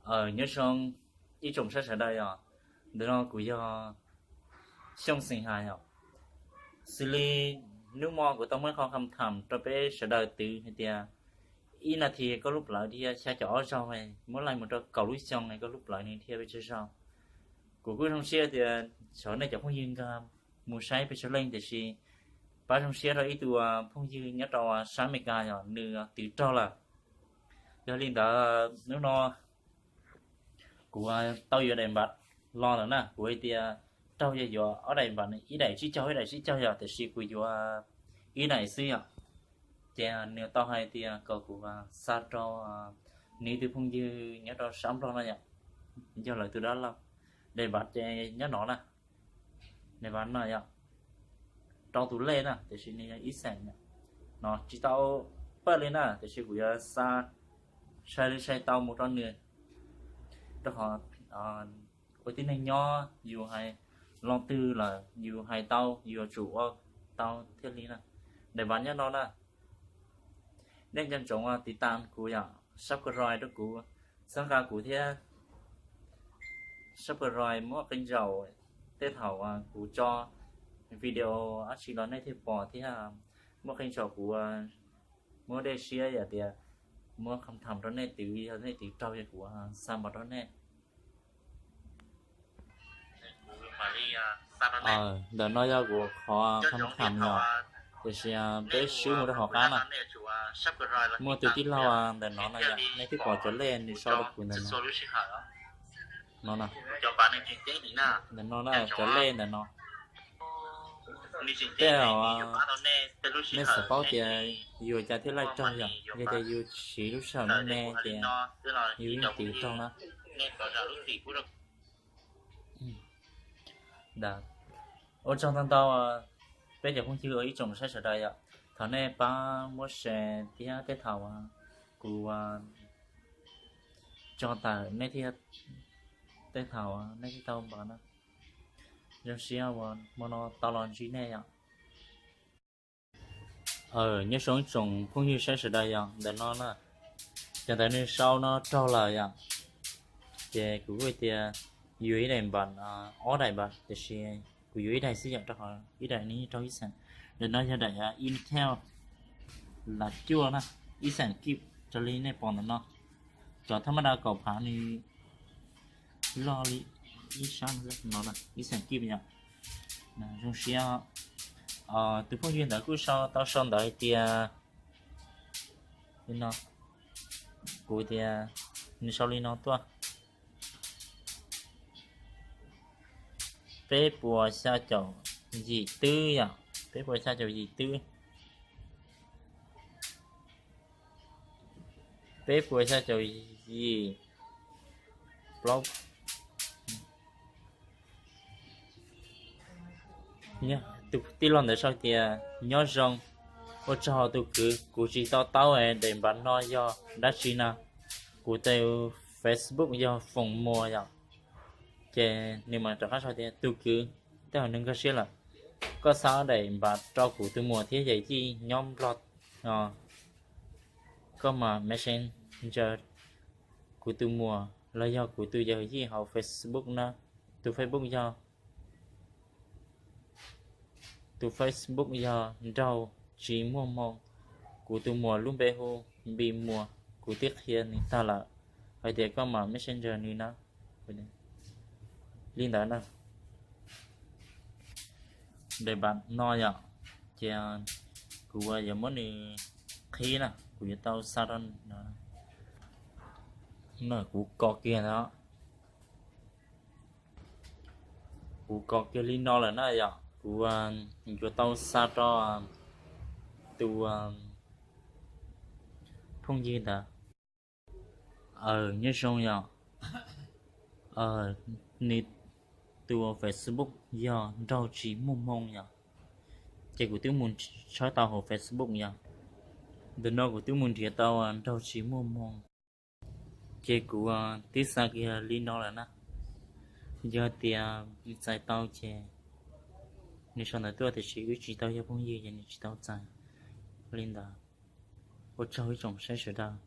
Nyob zoo ib tsoom saib sawv daws yom, ntawm no kuv yog Xyooj Xeem Hais yom. Xws li hnub no kuv tau muab qhov kham tham rau peb sawv daws twv hais tias ib nas this koj lub plawv dhia xya caum ob zaug, muab laij mus rau kaum lub xyoo koj lub plawv nws dhia pes tsawg zaug. Kuv kuj zoo siab tias xyov nej cov phooj ywg nkag mus saib pes tsawg leej, tiam sis pab zoo siab rau ib tug phooj ywg nyob rau sab Amelikas yom, nws twv raug lawm. Yog li ntawd hnub no kuv tau yuav daim npav los lawm na. Kuv hais tias raug yog yuav ob daim npav, ib daim tsib caug ib daim tsib caug yom, tiam sis kuv yuav ib daim xwb yom. Ces nws tau hais tias kom kuv xa rau nws ib tug phooj ywg nyob rau sab Nplog no yom, yog lawv tus dab laug. Daim npav ces nyob no na, daim npav no yom, rau tus lej na, tiam sis nws yog ib xeem no, tsis tau paj li na, tiam sis kuv yuav xa sai li sai tau mus rau nws, rau qhov ua tib neeg nyob yus hais lo twg lawm yus hais tau, yus yuav tsum ua tau thiaj li na. Daim npav nyob no na. Nej nco ntsoov tiv tas kuv yom, subscribe rau kuv, txhawb nqa kuv thiab. Subscribe muab qee zaum tej thaum kuv tso video dab tsi los nej thiaj pom thiab. Muab qee zaum kuv muab dej siab yom, tias muab kham tham rau nej twv, yog nej twv raug yog kuv xa npav rau nej. Ntawm no yog kuv qhov kham tham yom, tiam sis peb swb mus rau hauv qab na. Muaj tus tij laug ntawm no no yom, nej twb pom cov lej nws sau rau kuv ntawm no. No na, ntawm no na, cov lej ntawm no. Tej zaum nej xav paub tias yus ua cas thiaj laij raug yom, yog tias yus siv lub sij hawm me me ces yus yeej twv raug na. Ua tsaug ntau ntau peb cov phooj ywg ib tsoom saib sawv daws yom, thov nej pab muab share thiab tej thaum kuv tso tawm nej thiaj, tej thaum nej thiaj tau npav na. Zoo siab uas hmo no tau los ntsib nej yom. Nyob zoo ib tsoom phooj ywg saib sawv daws yom, ntawm no na, cov ntawd nws sau no raug lawm yom, ces kuv kuj tias yuav ib daim npav, ob daim npav, tiam sis kuv yuav ib daim xwb yom, rau qhov ib daim nws raug ib xeem. Ntawm no yog daim Intel lav cuaj na, ib xeem kib, raws li nej pom ntawm no. Cov thab maj da kaum phav nws loj li ib sab no, ib xeem kib yom. Zoo siab, tus phooj ywg ntawd kuj sau, tau sau ntawd hais tias, li no, kuv tias nws sau li no tuaj, peb puas xya caum yim twb yom, peb puas xya caum yim twb, peb puas xya caum yim plaub. Tus tij laug ntawd sau tias nyob zoo, ua tsaug tus kwv, kuv tsis to taub daim npav no yog dab tsi na, kuv tus Facebook yog Foom Muas yom. Ces nws mam rov qab sau tias tus kwv, tej zaum nws nkag siab lawm, koj xa daim npav rau kuv tus muam thiab yawm yij nyob Nplog, koj mam Messenger kuv tus muam los yog kuv tus yawm yij hauv Facebook na. Tus Facebook yog, tus Facebook yog Nraug Tsis Muaj Hmoo, kuv tus muam lub npe hu Npis Muas, kuv twb qhia nws tag lawm hais tias koj mam Messenger nws na. Li ntawd na. Daim npav no yom, ces kuv yuav muab nws qhib na, kuv yuav tau xa rau, kuv kos kiag ntawd, kuv kos kiag li no lawm na yom, kuv yuav tau xa rau tus phooj ywg ntawd. Nyob zoo yom, nws tus Facebook yog Nraug Tsis Muaj Hmoo yom. Ces kuv twb mus tshawb tau hauv Facebook yom. Ntawm no kuv twb mus nrhiav tau Nraug Tsis Muaj Hmoo. Ces kuv twb xa kiag li no lawm na. Yog tias nws txais tau ces nws sau ntawv tuaj, tiam sis wb tsis tau yog phooj ywg ces nws tsis tau txais. Li ntawd, ua tsaug ib tsoom saib sawv daws.